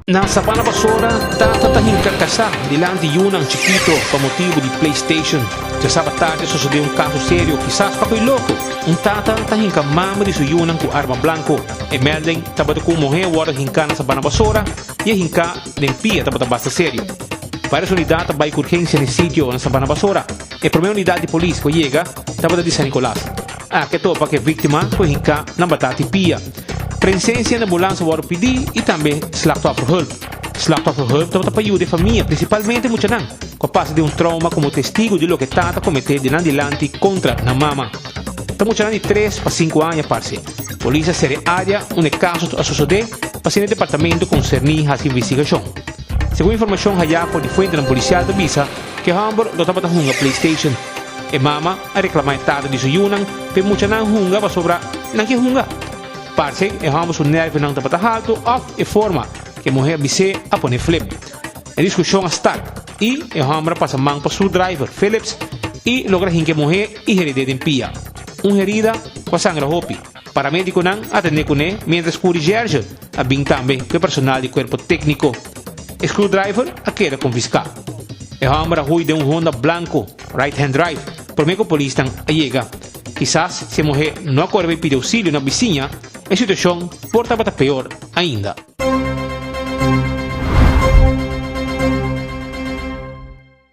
Na Sabana Basora, tata ta hinka kasá dilanti yunan chikito pa motibu di PlayStation. Djasaba tardi a sosodé un kaso serio, kisas pa koe loko. Un tata ta hinka mama di su yunan ku arma blanko. E melding tabata ku un muhé a wòrdu hinká na Sabana Basora i e hinká den pia tabata basta serio. Vários unidat a bai ku urgensia na e sitio na Sabana Basora. E promé unidat di polis ku a yega tabata di San Nicolas. Aki a topa ku e víktima ku e hinká na batati pia. Presensia na ambulans a wòrdu pidí i tambe slachtofferhulp. Slachtofferhulp tabata pa yuda e famia, prinsipalmente muchanan, ku a pasa den un trauma komo testigu di loke tata kometé di nan dilanti kontra nan mama. Ta muchanan di tres pa sinku aña parse. Polis a sera e área unda e kaso a sosodé pa asina e departamento konserní hasi investigashon. Segun informashon hayá for di fuentenan polisial ta bisa ku e hòmber lo tabata hunga PlayStation. E mama a reklamá e tata di su yunan pa e muchanan hunga pasobra nan ke hunga. Parse e hòmber su nèrvionan tabata haltu òf e forma ku e muhé a bis'é a pone flip. E diskushon a start i e hòmber a pasa man pa screwdriver, Phillips, i logra hinka e muhé i herid'é den pia. Un herida ku a sangra hopi. Paramedikonan a atendé kuné miéntras ku Recherche a bin tambe ku e personal di kuerpo tékniko. E screwdriver a keda konfiská. E hòmber a hui den un Honda blanko, right hand drive, promé ku polisnan a yega. Kisas si e muhé no a kore bai pidi ousilio na bisiña, e situashon por tabata peor ainda.